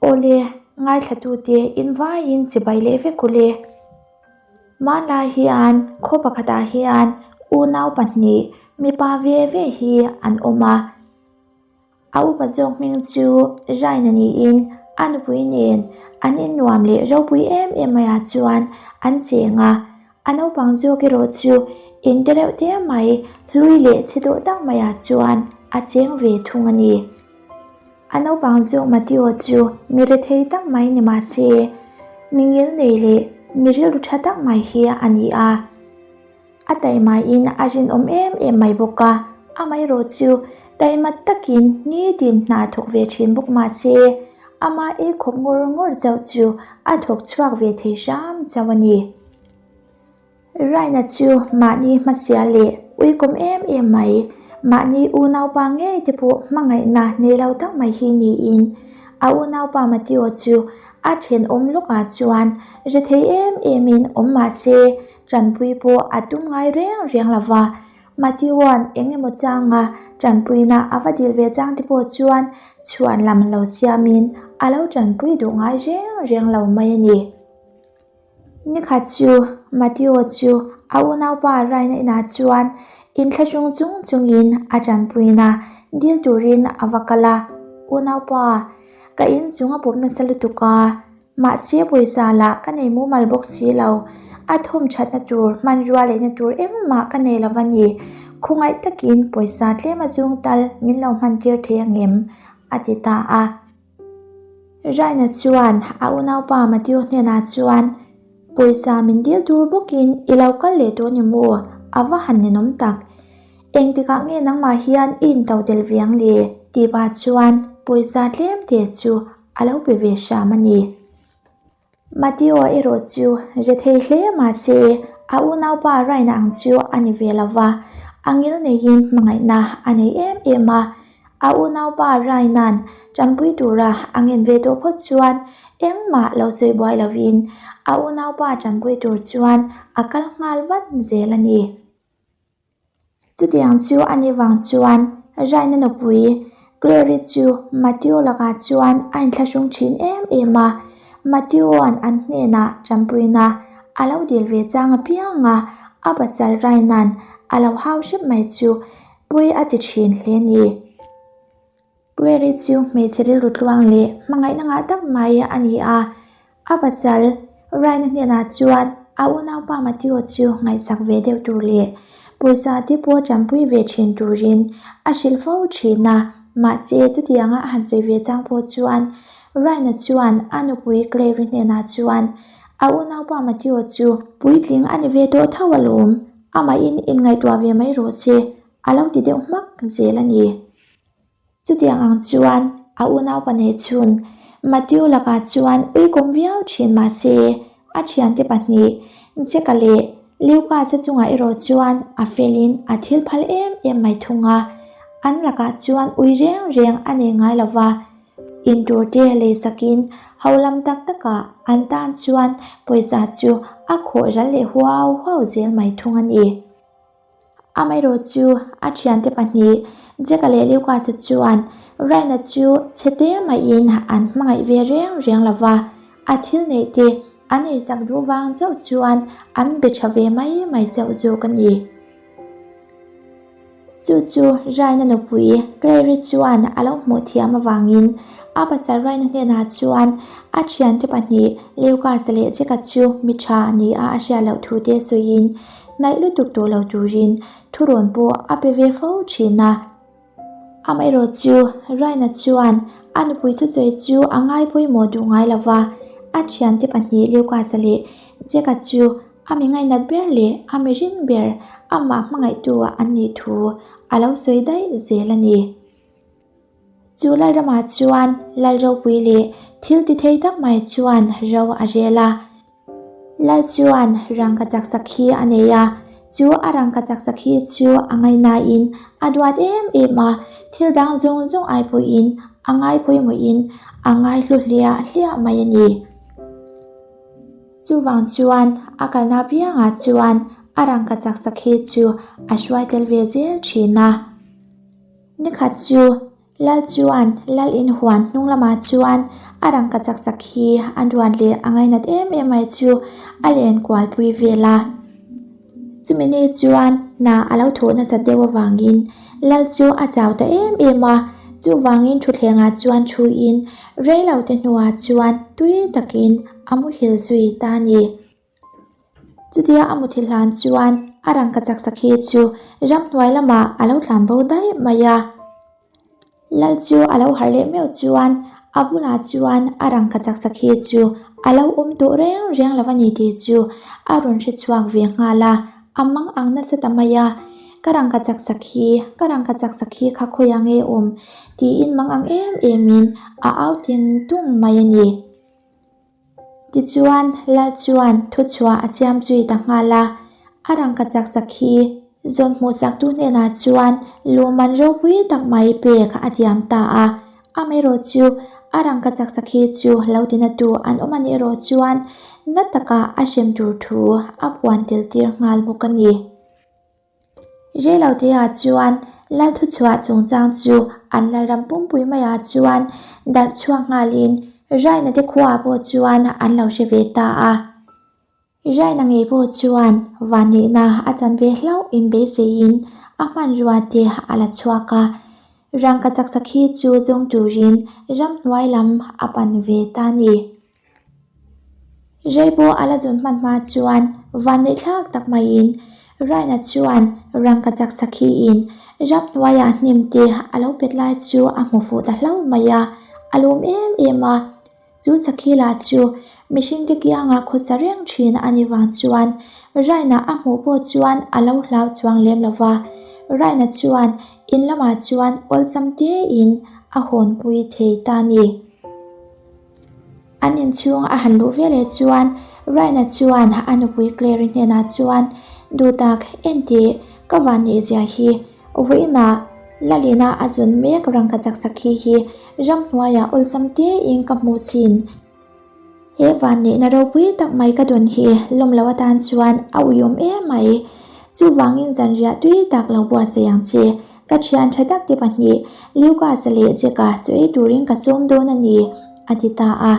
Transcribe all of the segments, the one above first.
Awle, ngaithlatute in vaiin chibai leh vek ule. Hmanlai hian khaw pakhatah hian unau pahnih mipa ve ve hi an awm a. A upa zawk hming chu Raina niin a nupui nen an innuam leh ropui em em maiah chuan an cheng a. A naupang zawk erawh chu in te reuh te mai hlui leh chhe tawh tak maiah chuan a cheng ve thung a ni. A naupang zawk Mateo chu mi rethei tak mai ni mah se, mi ngil nei leh mi rilru tha tak mai hi a ni a. A taimaiin a rinawm em em mai bawk a, amaherawh chu taima takin nitin hna thawk ve thin bawk mah se, ama ei khawp ngawr ngawr chauh chu a thawk chhuak ve thei hram chauh a ni. Raina chu mahni hmasial leh uikawm em em mai, mahni unaupa ngei te pawh hmangaihna nei lo tak mai hi niin a unaupa Mateo chu a thenawm lawkah chuan rethei em emin awm mah se Tanpui pawh a tum ngai reng reng lo va, Matthew-a'n eng emaw changa tanpuina a va dil ve chang te pawh chuan chhuan lam lo siamin a lo tanpui duh ngai reng reng lo mai a ni. Nikhat chu Matthew-a chu a unaupa Ryan-a inah chuan inthlahrung chung chungin a tanpuina dil turin a va kal a, Unaupa, ka inchung a pawp nasa lutuk a, Mahse pawisa lah ka nei mumal bawk si lo, a thawm thatna tur, hmanrua lehna tur engmah ka nei lo va ni. Khawngaih takin pawisa tlem a zung tal min lo hman tir thei angem? a ti ta a. Raina chuan a unaupa Matthew hnenah chuan, Pawisa min dil tur bawkin i lo kal leh tawh ni maw? A va han ninawm tak. Engtikah nge nangmah hian i into tel ve ang le? tih pah chuan pawisa tlem te chu a lo pe ve hram a ni. Mateo erawh chu re thei hle mah se a unaupa Ryan ang chu a ni ve lo va, a ngil neiin hmangaihna a nei em em a. A unaupa Ryan-a'n tanpui tura a ngen ve tawh phawt chuan engmah lo sawi buai lovin a unaupa tanpui tur chuan a kal nghal vat zel a ni. Chutiang chu a nih vang chuan Raina nupui Clary chu Matthew lakah chuan a inthlahrung thin em em a, Matthew-a'n an hnenah tanpuina a lo dil ve chang apiang a, a pasal Raina'n a lo hau hrep mai chu pawi a ti thin hle a ni. Clary chu hmeichhe rilru tluang leh hmangaihna ngah tak mai a ni a, A pasal Ryan-a hnenah chuan a unaupa Matthew chu ngaihsak ve deuh tur leh pawisa te pawh tanpui ve thin turin a hrilh fo thin a, mahse chutianga a han sawi ve chang pawh chuan Ryan-a chuan a nupui Claire-i hnenah chuan a unaupa Matthew chu puitling a ni ve tawh tho alawm, amahin inngaihtuah ve mai rawh se a lo ti deuh hmak zel a ni. Chutiang ang chuan a unaupa nei chhun Matthew lakah chuan uikawm viau thin mahse a thiante pahnih Jeka leh Lucas-a chungah erawh chuan a felin a thil phal em em mai thung a, an lakah chuan ui reng reng a nei ngai lo va, intur te lei sakin ho lam tak takah an tan chuan pawisa chu a khawh ral leh huau huau zel mai thung a ni. Amaherawh chu a thiante pahnih Jack-a leh Lucas-a chuan Ryan-a chu chhe te maiin an hmangaih ve reng reng lo va, a thil neih te an eisak duh vang chauh chuan an be tha ve mai mai chauh zawk a ni. Chu chu Ryan-a nupui Claire-i chuan a lo hmuh thiam avangin a pasal Ryan-a hnenah chuan a thiante pahnih Lucas-a leh Jack-a chu mi tha ni a a hriat loh thu te sawiin Hnaih lutuk tawh lo turin thurawn pawh a pe ve fo thin a. Amaherawh chu Ryan-a chuan a nupui thusawi chu a ngai pawimawh duh ngai lo va, a thiante pahnih Lucas-a leh Jack-a chu a mi ngainat ber leh a mi rin ber amah hmangaihtu an nih thu a lo sawi daih zel a ni. Chu Lalramah chuan Lal ropui leh thil ti thei tak mai chuan ro a rel a. Lal chuan rangka chak sak hi a nei a, chu a rangka chak sak hi chu a ngaihnain a duat em em a, thil dang zawng zawng ai pawhin a ngai pawimawhin a ngai hlu hliah hliah mai a ni. Chuvang chuan a kalna piangah chuan a rangka chak sak hi chu a hruai tel ve zel thin a. Nikhat chu. Lal chuan Lal in huan hnung lamah chuan a rangkachak sakhi a duan leh a ngainat em em mai chu a len kual pui vel a. Chumi ni chuan hna a lo thawh nasat deuh avangin Lal chu a chau ta em em a, chuvangin thutthlengah chuan thuin reilote hnuah chuan tui takin a muhil zui ta a ni. Chutia a muthilh hlan chuan a rangkachak sakhi chu ramhnuai lamah a lo tlan bo daih mai a. Lal chu a lo harh leh meuh chuan a bulah chuan a rangkachak sakhi chu a lo awm tawh reng reng lo a ni tih chu a rawn hre chhuak ve nghal a, a mang ang nasa ta mai a, Ka rangkachak sakhi, ka rangkachak sakhi kha khawiah nge awm? tiin mang ang em emin a au ting tung mai a ni. Tichuan, Lal chuan thuchhuah a siam zui ta nghal a, a rangkachak sakhi zawn hmuhsaktu hnenah chuan luhman ropui tak mai pek a tiam ta a. Amaherawh chu a rangkachak sakhi chu lo tinatu an awm anih erawh chuan na taka a hrem tur thu a puan tel tir nghal bawk a ni. Reiloteah chuan Lalthuchhuah chungchang chu an Lalram pumpui maiah chuan darh chhuak nghalin Raina te khuaah pawh chuan an lo hre ve ta a. Raina ngei pawh chuan vanneihna a chan ve hlauh inbeiseiin a hmanrua te a la chhuak a. Rangkachak sakhi chu zawng turin ramhnuai lam a pan ve ta a ni. Rei pawh a la zun hman hma chuan vanneih thlak tak maiin Raina chuan rangkachak sakhiin ramhnuaiah hnim te a lo pet lai chu a hmu fuh ta hlauh mai a, a lawm em em a. Chu sakhi lah chu mihringte kianga khawsa reng thin a ni vang chuan Raina a hmuh pawh chuan a lo hlau chuang lem lo va. Raina chuan in lamah chuan awlsam tein a hawnpui thei ta a ni. An inchhung a han luh veleh chuan Ryan-a chuan a nupui Clary hnenah chuan, Duhtak, entih, ka van neihzia hi, vawiinah Lalina a zun mek rangkachak sakhi hi ramhnuaiah awlsam tein ka hmuh chin. He van neihna ropui tak mai ka dawn hi lawm lo atan chuan a uiawm em mai. Chuvangin zanriah tui tak lo buatsaih ang che. Ka thian tha tak te pahnih, Lucas-a leh Jack-a chu ei turin ka sawm dawn a ni, a ti ta a.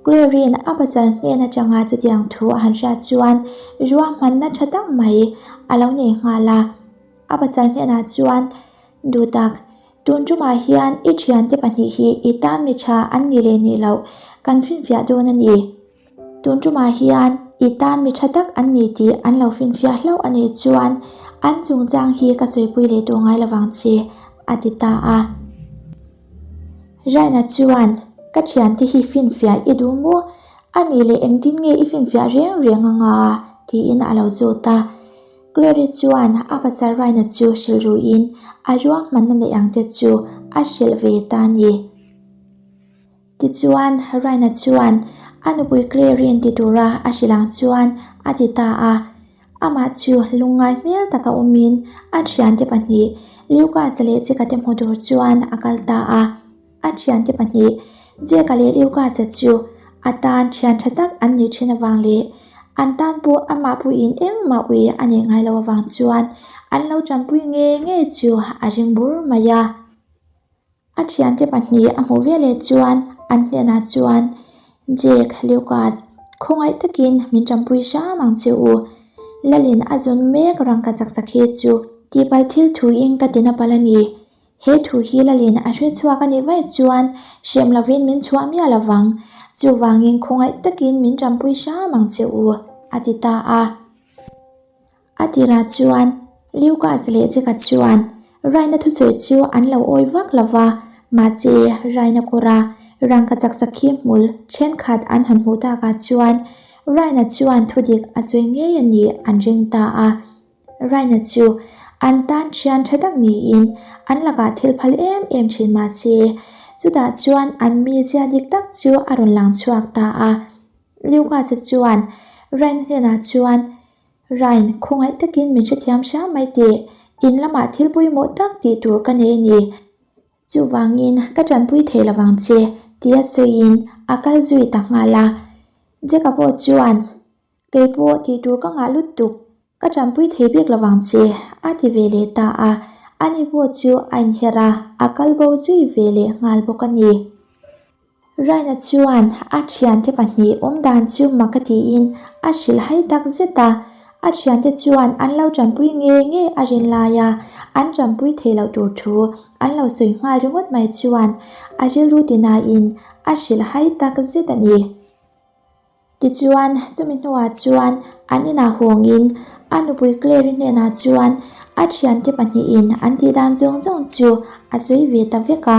Claire-i'n a pasal hnen atanga chutiang thu a han hriat chuan ruahmanna tha tak mai a lo nei nghal a. A pasal hnenah chuan, Duhtak, tun tumah hian i thiante pahnih hi i tan mi tha an ni leh nih loh kan finfiah dawn a ni. Tun tumah hian i tan mi tha tak an ni tih an lo finfiah hlauh a nih chuan an chungchang hi ka sawipui leh tawh ngai lovang che, a ti ta a. Raina chuan, Ka thiante hi finfiah i duh maw? A nih leh engtin nge i finfiah reng reng anga? tiin a lo zawt a. Clary chuan a pasal Raina chu hrilh ruin a ruahmanna neih ang te chu a hrilh ve ta a ni. Tichuan, Raina chuan a nupui Claire-i'n ti tura a hrilh ang chuan a ti ta a. Amah chu lungngai hmel taka awmin a thiante pahnih Lucas-a leh Jack-a te hmu tur chuan a kal ta a. A thiante pahnih Jack-a leh Lucas-a chu a tan thian tha tak an nih thin avang leh an tan pawh amah puiin engmah ui a neih ngai loh avang chuan an lo tanpui ngei ngei chu a ring bur mai a. A thiante pahnih a hmuh veleh chuan an hnenah chuan, Jake, Lucas, khawngaih takin min tanpui hram ang che u. Lalin a zun mek rangka chak chak hi chu tihpalh thil thuin ka tina palh a ni. He thu hi Lalin a hre chhuak a nih vaih chuan hrem lovin min chhuah miah lovang. Chuvangin khawngaih takin min tanpui hram ang che u, a ti ta a. A tirah chuan Lucas leh Jack-a chuan Raina thusawi chu an lo awi vak lo va, mahse Raina kawra rangkachak sakhi hmul thenkhat an han hmuh takah chuan Raina chuan thudik a sawi ngei a nih an ring ta a. Raina chu an tan thian tha tak niin an lakah thil phal em em thin mahse chutah chuan an mizia dik tak chu a rawn lang chhuak ta a. Lucas-a chuan Raina hnenah chuan Rain, khawngaih takin min hrethiam hram mai teh, in lamah thil pawimawh tak tih tur ka nei a ni. Chuvangin ka tanpui thei lovang che, tia sawiin a kal zui ta nghal a. Jack-a pawh chuan, Kei pawh tih tur ka ngah lutuk, ka tanpui thei bik lovang che, a ti ve leh ta a. Ani pawh chu a inher a, a kal bo zui ve leh nghal bawk a ni. Raina chuan a thiante pahnih awmdan chu mak a tiin a hrilh hai tak zet a, a thiante chuan an lo tanpui ngei ngei a rin laia an tanpui thei loh tur thu an lo sawi nghal ringawt mai chuan a rilru tinain a hrilh hai tak zet a ni. Tichuan, chumi hnuah chuan an inah hawngin a nupui Clary hnenah chuan a thiante pahnihin an tih dan zawng zawng chu a sawi ve ta vek a.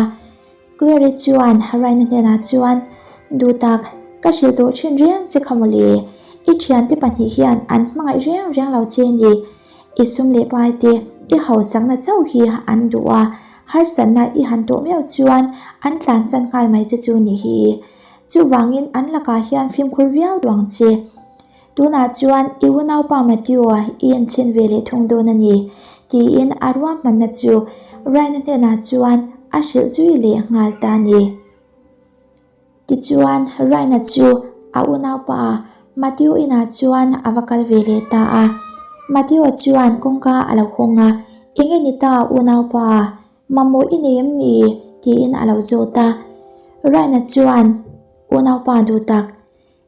Clary chuan Ryan-a hnenah chuan, Duhtak, ka hrilh tawh thin reng che kha mawle. I thiante pahnih hian an hmangaih reng reng lo che ni. I sum leh pai te, i hausakna chauh hi an duh a, harsatna i han tawh miau chuan an tlansan nghal mai che chu ni hi. Chuvangin an lakah hian fimkhur viau duang che. Tunah chuan i unaupa Matthew-a i enchhin ve leh thung dawn a ni, tiin a ruahmanna chu Ryan-a hnenah chuan a hrilh zui leh nghal ta a ni. Tichuan, Ryan-a chu a unaupa Matthew inah chuan a va kal ve leh ta a. Matthew-a chuan kawngka a lo hawng a, Enge ni ta unaupa? Mamawh i nei em ni? tiin a lo zawt a. Ryan-a chuan, Unaupa duh tak,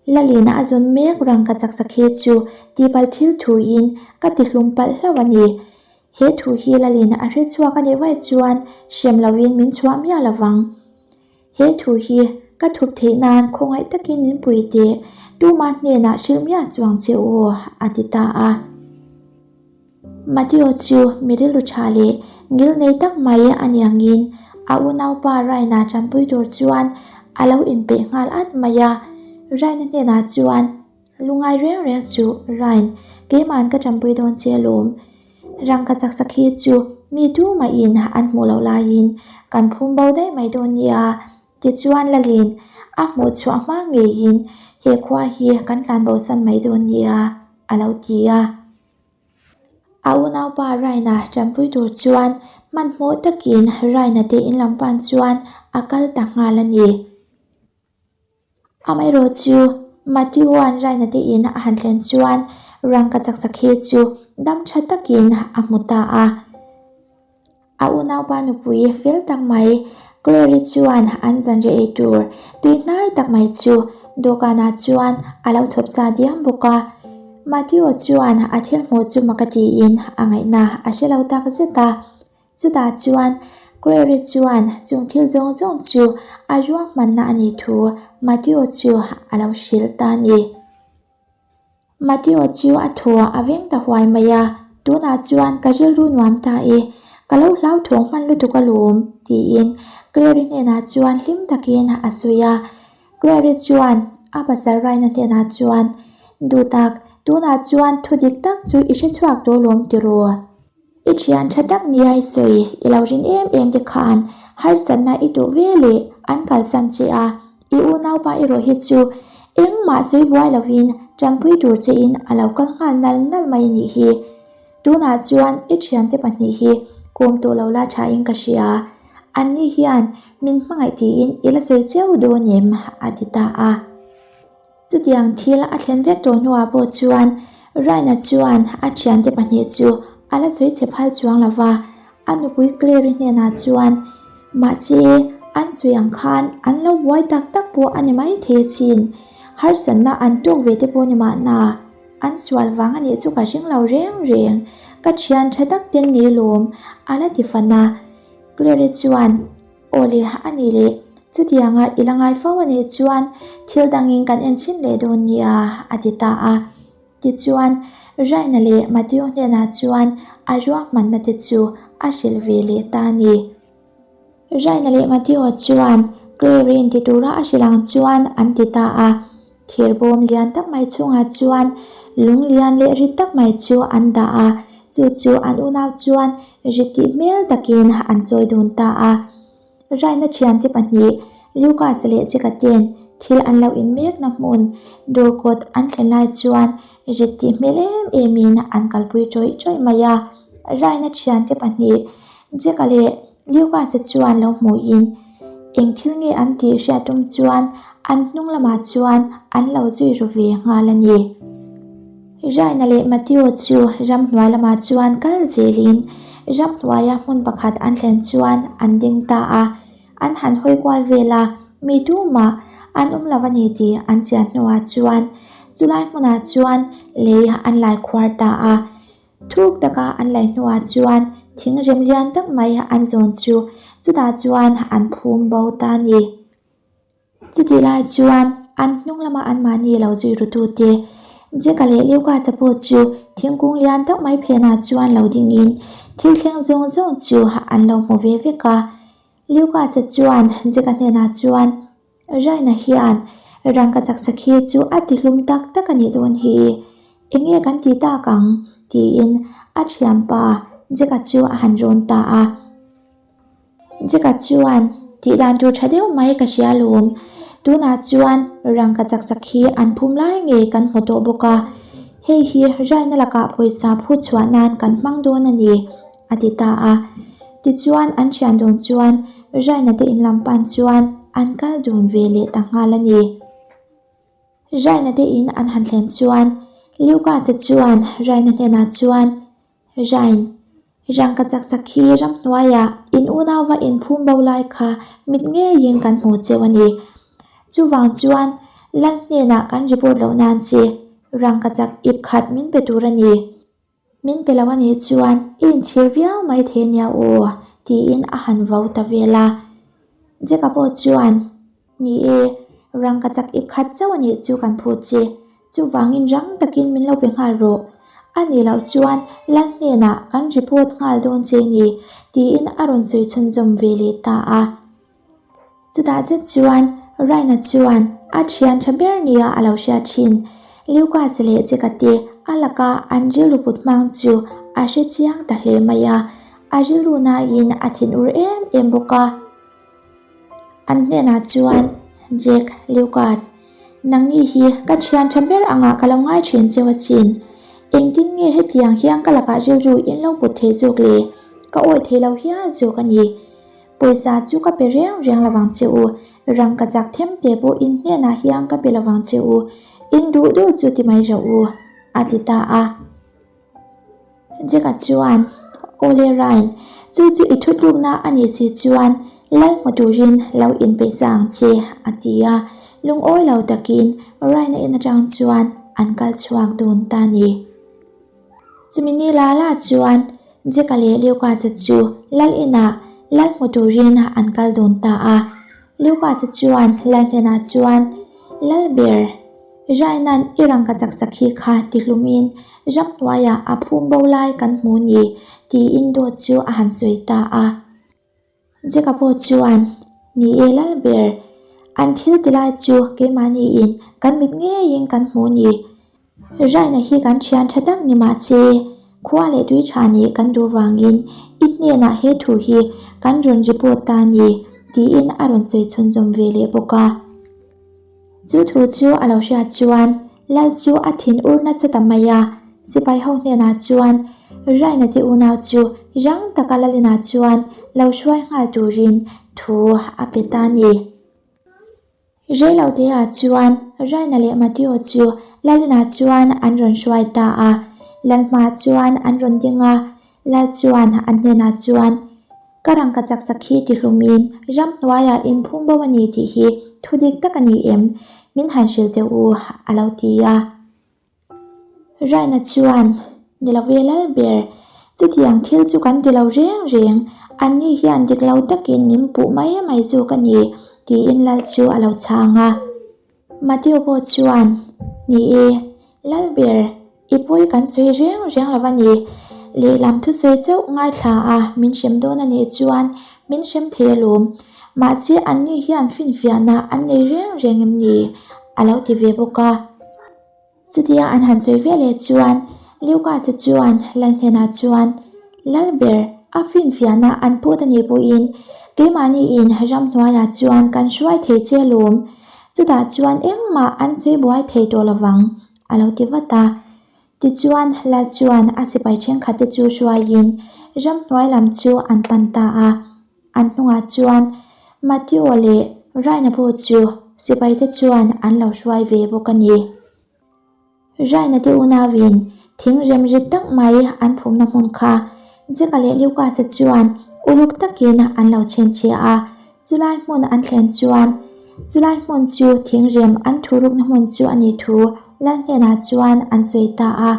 Lalina a zawn mek rangka chak sak hi chu tihpalh thil thuin ka tihlum palh hlauh a ni. He thu hi Lalina a hre chhuak a nih vaih chuan hrem lovin min chhuah miah lovang. He thu hi ka thup theih nan khawngaih takin min pui teh, tuma hnenah hrilh miah suang che u, a ti ta a. Mateo chu mi rilru tha leh ngil nei tak mai a ni angin a unaupa Ryan-a tanpui tur chuan a lo inpeih nghal at mai a. Ryan-a hnenah chuan, Lungai reng reng suh, Ryan, keima'n ka tanpui dawn che alawm. Rangka chak sak hi chu mi tumahin an hmuh loh laiin kan phum bo daih mai dawn nia. Tichuan Lalin a hmuh chhuah hma ngeiin he khua hi kan tlan bosan mai dawn nia, a lo ti a. A unaupa Ryan-a tanpui tur chuan hmanhmawh takin Ryan-a te in lam pan chuan a kal ta nghal a ni. Amaherawh chu Matthew-a'n Ryan-a te in a han thlen chuan rangka chak sak hi chu dam tha takin a hmu ta a. A unaupa nupui fel tak mai Clary chuan an zanriah ei tur tui hnai tak mai chu dawhkanah chuan a lo chhawp sa diam bawk a. Matthew chuan a thil hmuh chu mak a tiin a ngaihna a hre lo tak zet a. Chutah chuan Clary chuan chung thil zawng zawng chu a ruahmanna a nih thu Matthew chu a lo hrilh ta a ni. Mateo chu a thaw a veng ta huai mai a, Tunah chuan ka rilru nuam ta e, ka lo hlauthawng hman lutuk alawm, tiin Clary hnenah chuan hlim takin a sawi a. Clary chuan a pasal Ryan-a hnenah chuan, Duhtak, tunah chuan thu dik tak chu i hre chhuak tawh alawm tiraw? I thian tha tak nia i sawi, i lo rin em em te khan harsatna i duh ve leh an kalsan che a, i unaupa erawh hi chu engmah sawi buai lovin tanpui tur chein a lo kal nghal nal nal mai a nih hi. Tunah chuan i thiante pahnih hi kawm tawh lo la thain ka hria, anni hian min hmangaih tiin i la sawi cheu dawn em? a ti ta a. Chutiang thil a thlen vek tawh hnuah pawh chuan Ryan-a chuan a thiante pahnih chu a la sawi chhe phal chuang lo va, a nupui Claire-i hnenah chuan, Mahse, an sawi ang khan an lo buai tak tak pawh a ni maithei asin, harsatna an tawk ve te pawh ni mahna, an sual vang a nih chu ka ring lo reng reng, ka thian tha tak ten ni lawm, a la ti fan a. Claire-i chuan. Aw le, a ni le, chutianga i la ngai fo a nih chuan thil dangin kan en chhin leh dawn nia, a ti ta a. Tichuan, Ryan-a leh Matthew hnenah chuan a ruahmanna te chu a hrilh ve leh ta a ni. Ryan-a leh Matthew chuan Claire-i'n ti tura a hrilh ang chuan an ti ta a. Thirbawm lian tak mai chhungah chuan lung lian leh rit tak mai chu an dah a, chu chu an unau chuan rit tih hmel takin an chawi dun ta a. Raina thiante pahnih Lucas leh Jeka ten thil an lo in mekna hmun dawr kawt an thlen lai chuan rit tih hmel em emin an kalpui tawih tawih mai a. Raina thiante pahnih Jeka leh Lucas-a chuan lo hmuhin eng thil nge an tih hriat tum chuan an hnung lamah chuan an lo zui ru ve nghal a ni. Ryan-a leh Mateo chu ramhnuai lamah chuan kal zelin Ramhnuaia hmun pakhat an thlen chuan an ding ta a, an han hawi kual vel a, mi tumah an awm lo a ni tih an chian hnuah chuan chulai hmunah chuan lei an lai khuar ta a. Thuk taka an laih hnuah chuan thing rem lian tak mai an zawn chu chutah chuan an phum bo ta a ni. Chutih lai chuan an hnung lama anmahni lo zui ru tute Jeka leh Lucas-a pawh chu thingkung lian tak mai phenah chuan lo dingin thil thleng zawng zawng chu an lo hmu ve vek a. Lucas-a chuan Jeka hnenah chuan, Raina hian rangka chaksak hi chu a tihlum tak tak a nih dawn hi, enge kan ti tak ang? tiin a thianpa Jeka chu a han rawn ta a. Jeka chuan, Tih dan tur tha deuh mai ka hria lawm. Tunah chuan rangka chak chak hi an phum lai ngei kan hmu tawh bawk a. Hei hi raina lakah pawisa phut chhuah nan kan hmang dawn a ni, a ti ta a. Tichuan an thian dawn chuan raina te in lam pan chuan an kal dun ve leh ta nghal a ni. Raina te in an han thlen chuan Lucas-a chuan raina hnenah chuan, Rain, rangkachak sakhi ramhnuaiah in unauva inphum bo lai kha mit ngeiin kan hmu cheu a ni. Chuvang chuan Lal hnenah kan report loh nan che rangkachak ip khat min pe tur a ni. Min pe lo a nih chuan i inchhir viau mai thei ania aw tiin a han vo ta vel a. Jack-a pawh chuan Ni e, rangkachak ip khat chauh a nih chu kan phut che. Chuvangin rang takin min lo pe nghal rawh. A nih loh chuan Lal hnenah kan report nghal dawn che ni, tiin a rawn sawi chhunzawm ve leh ta a. Chutah zet chuan Raina chuan a thian tha ber nia a lo hriat thin. Lucas leh Jeka te a laka an rilru put hmang chu a hre chiang ta hle mai a, a rilru nain a thinur em em bawk a. An hnenah chuan, Jack, Lucas, nangni hi ka thian tha ber angah ka lo ngai thin cheu asin. Engtin nge hetiang hian ka lakah rilru in lo put thei zawk le? Ka awih thei lo hial zawk a ni. Pawisa chu ka pe reng reng lovang che u, rangkachak them te pawh in hnenah hian ka pe lovang che u, in duh duh chu ti mai rawh u, a ti ta a. Jack-a chuan, Awle Ryan, chu chu i thutlukna a nih si chuan lal hmu turin lo inpeih sa ang che, a ti a. Lungawi lo takin Ryan-a in atang chuan an kal chhuak dun ta a ni. Chumi ni la la chuan Jack-a leh Lucas-a chu lal inah lal hmu turin an kal dun ta a. Lucas-a chuan lal hnenah chuan, Lal ber, Rainan i rangkachak sakhi kha ti hlumin ramhnuaiah a phum bo lai kan hmu ni, tiin dawt chu a han sawi ta a. Jack-a pawh chuan, Ni e lal ber, an thil ti lai chu keimahniin kan mit ngeiin kan hmu ni. Raina hi kan thian tha tak ni mahse, khua leh tui tha nih kan duh vangin i hnenah he thu hi kan rawn report ta ni, tiin a rawn sawi chhunzawm ve leh bawk a. Chu thu chu a lo hriat chuan Lal chu a thin ur nasa ta mai a, sipai ho hnenah chuan Raina te unau chu rang taka Lalinah chuan lo hruai nghal turin thu a pe ta a ni. Reiloteah chuan Raina leh Mateo chu Lalinah chuan an rawn hruai ta a, Lal hmaah chuan an rawn ding a, Lal chuan an hnenah chuan, Ka rangkachak sakhi ti hlumin ramhnuaiah inphum bo a ni tih hi thu dik tak a ni em? Min han hrilh teh u, a lo ti a. Raina chuan, Ni lo ve lal ber, chutiang thil chu kan ti lo reng reng, anni hian dik lo takin min puh mai mai zawk a ni, tiin lal chu a lo chhang a. Mateo pawh chuan, Ni e, lal ber, i pawi kan sawi reng reng lo a ni. Lehlam thusawi chauh ngaithla a min hrem dawn a nih chuan min hrem thei alawm. Mahse anni hian finfiahna an nei reng reng em ni? a lo ti ve bawk a. Chutia an han sawi ve leh chuan Lucas-a chuan lal hnenah chuan, Lal ber, a finfiahna an put a nih pawhin keimahniin ramhnuaiah chuan kan hruai thei che alawm, chutah chuan engmah an sawi buai thei tawh lovang, a lo ti vat a. Tichuan lal chuan a sipai thenkhatte chu hruaiin ramhnuai lam chu an pan ta a. An hnungah chuan Mateo leh Raina pawh chu sipaite chuan an lo hruai ve bawk a ni. Raina te unauin thing rem rit tak mai an phumna hmun kha. Jack-a leh Lucas-a chuan uluk takin an lo chhinchhiah a, chulai hmun an thlen chuan chulai hmun chu thingrem an thurukna hmun chu a nih thu Lal hnenah chuan an sawi ta a.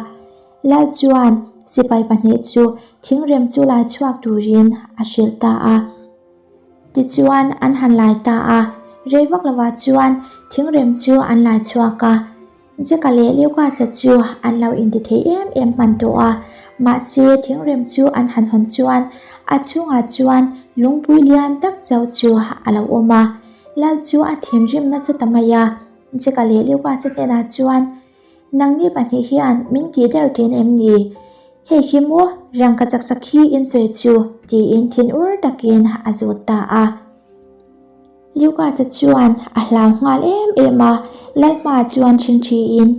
Lal chuan sipai pahnih chu thingrem chu lai chhuak turin a hrilh ta a. Tichuan an han lai ta a, rei vak lovah chuan thingrem chu an lai chhuak a. Jack-a leh Lucas-a chu an lo inti thei em em hman tawh a, mahse thingrem chu an han hawn chuan a chhungah chuan lungpui lian tak chauh chu a lo awm a. Lal chu a thinrim nasa ta mai a, Jack-a leh Lucas-a hnenah chuan, Nangni pahnih hian min tih der ṭin em ni? Hei hi maw rangkachak sakhi in sawi chu? tiin thin ur takin a zawt ta a. Lucas-a chuan a hlau nghal em em a, Lalhma chuan ṭhingṭhiin,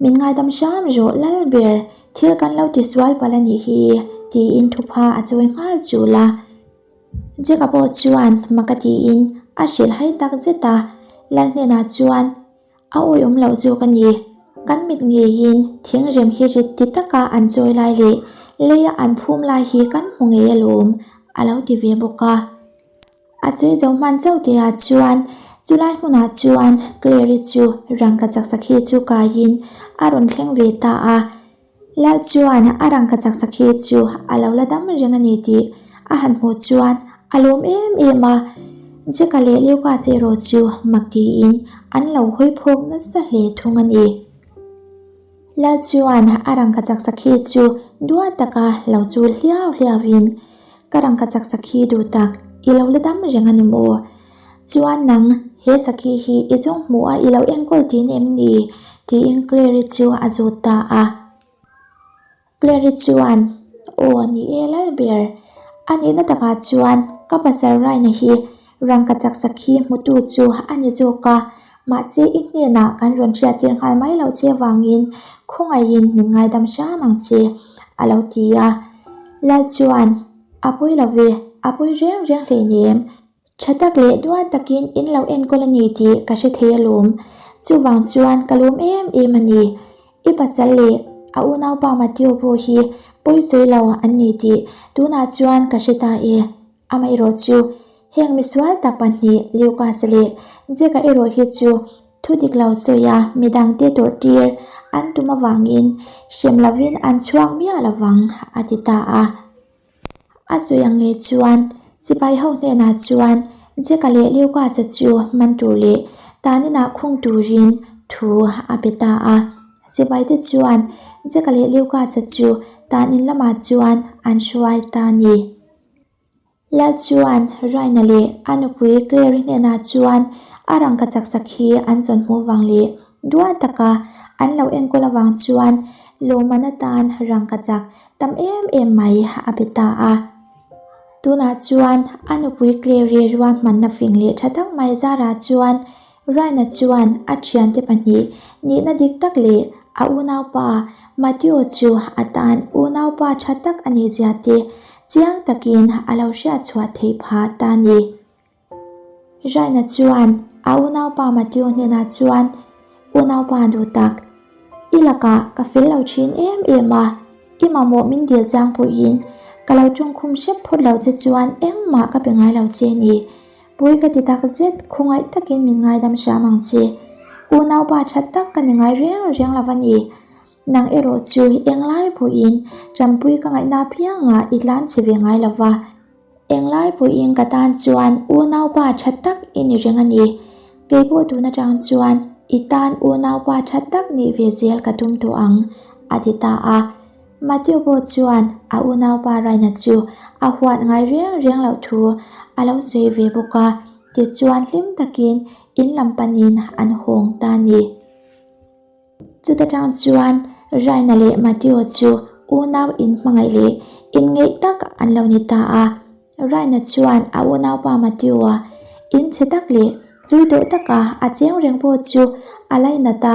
Min ngaidam hram rawh Lalber, thil kan lo ti sual palh a nih hi, tiin thupha a chawi nghal chul a. Jack-a pawh chuan mak a tiin a hrilh hai tak zet a, Lal hnenah chuan, A awihawm loh zawk a ni. Kan mit ngeiin thingrem hi rit ti taka an chawi lai leh leia an phum lai hi kan hmu ngei alawm, a lo ti ve bawk a. A sawi zo hman chauh tihah chuan chulai hmunah chuan Clary chu rangkachak sakhi chu kaiin a rawn thleng ve ta a. Lal chuan a rangkachak sakhi chu a lo la dam reng a ni tih a han hmuh chuan a lawm em em a. Jack-a leh Lucas erawh chu mak tiin an lo hawi phawk nasa hle thung a ni. Lal chuan a rangkachak sakhi chu duat taka lo chul hliau hliauin, Ka rangkachak sakhi duh tak, i lo la dam reng a ni maw? Chuan nang, he sakhi hi i zawng hmuh a i lo enkawl tin em ni? tiin Clary chu a zawt ta a. Clary chuan, Aw, ni e Lalber, a nihna takah chuan ka pasal Raina hi rangkachak sakhi hmutu chu a ni zawk a, mahse i hnenah kan rawn hriattir nghal mai loh che vangin khawngaihin min ngaidam hram ang che, a lo ti a. Lal chuan, A pawi lo ve, a pawi reng reng hleinem. Tha tak leh duat takin in lo enkawl a ni tih ka hre thei alawm. Chuvang chuan ka lawm em em a ni. I pasal leh a unaupa Mateo pawh hi pawi sawi lo an ni tih tunah chuan ka hre ta e. Amaherawh chu heng misual tak pahnih Lucas leh Jack-a erawh hi chu thu dik lo sawi a midangte tawrhtir an tum avangin hrem lovin an chhuak miah lovang a ti ta a. A sawi ang nge chuan sipai ho hnenah chuan Jack-a leh Lucas-a chu man tur leh tan inah khung turin thu a pe ta a. Sipai te chuan Jack-a leh Lucas-a chu tan in lamah chuan an hruai ta a ni. Lal chuan Raina leh a nupui Clary hnenah chuan a rangkachak sakhi an zawn hmuh vang leh Duah taka an lo enkawl avang chuan lawmman atan rangkachak tam em em mai a pe ta a. Tunah chuan a nupui Clary ruahmanna fing leh tha tak mai zarah chuan Ryan-a chuan a thiante pahnih nihna dik tak leh a unaupa Mateo chu a tan unaupa tha tak a nih zia te chiang takin a lo hriatchhuah theih phah ta a ni. Raina chuan a unaupa Mateo hnenah chuan, Unaupa duh tak, i lakah ka fel lo thin em em a, i mamawh min dil chang pawhin ka lo tawngkhum hrep phawt lo che chuan engmah ka pe ngai lo che ni. Pui ka ti tak zet, khawngaih takin min ngaidam hram ang che. Unaupa tha tak ka ni ngai reng reng lo a ni. Nang erawh chu englai pawhin tanpui ka ngaihna apiangah i tlan chhe ve ngai lo va. Englai pawhin ka tan chuan unaupa tha tak i ni reng a ni. Kei pawh tun atang chuan i tan unaupa tha tak nih ve zel ka tum tawh ang, a ti ta a. Matthew pawh chuan a unaupa Raina chu a huat ngai reng reng loh thu a lo sawi ve bawk a, tichuan hlim takin in lam panin an hawng ta a ni. Chuta tang chuan Raina leh Mateo chu unau inhmangaih leh inngeih tak an lo ni ta a. Raina chuan a unaupa Mateo-a inchhe tak leh hlui tawh taka a cheng reng pawh chu a lainat a,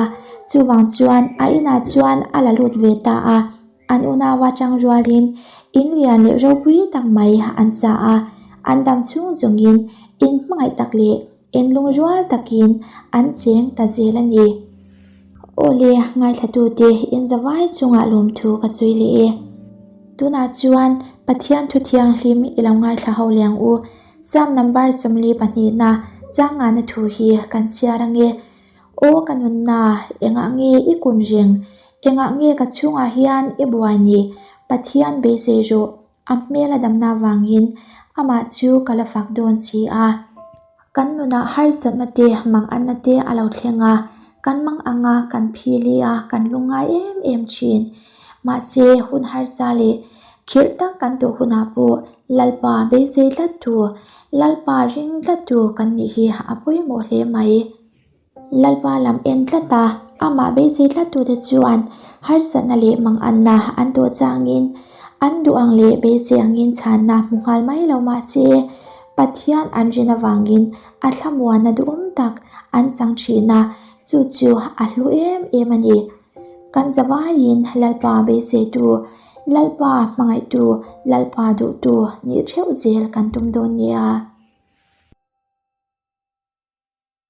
chuvang chuan a inah chuan a la lut ve ta a. An unaua tang rualin in lian leh ropui tak mai an sa a, an dam chhung zawngin inhmangaih tak leh Inlungrual takin an cheng ta zel a ni. Awle, ngaithlatute inzavai chungah lawmthu ka sawi leh e. Tunah chuan. Pathian thu thianghlim i lo ngaithla ho leh ang u. Psalm number 40 pahnihna chang ngana thu hi kan chhiar ange. Aw ka nunna, engah nge i kun reng? Engah nge ka chhungah hian i buai ni? Pathian beisei rawh, a hmel a damna avangin amah chu ka la fak dawn si a. Kan nunah harsatna te, manganna te a lo thleng a, kan mang anga kan phili a, kan lungngai em em thin. Mahse, hun harsa leh khirh tak kan tawh hunah pawh Lalpa beisei tlat tu, Lalpa ring tlat tu kan nih hi a pawimawh hle mai. Lalpa lam en tlat a, amah beisei tlat tute chuan harsatna leh manganna an tawh changin an duh ang leh beisei angin chhanna hmu nghal mai lo mah se, Pathian an rin avangin a thlamuanna duhawm tak an chang thin a, chu chu a hlu em em a ni. Kan zavaiin Lalpa beiseitu, Lalpa hmangaihtu, Lalpa duhtu nih theuh zel kan tum dawn nia.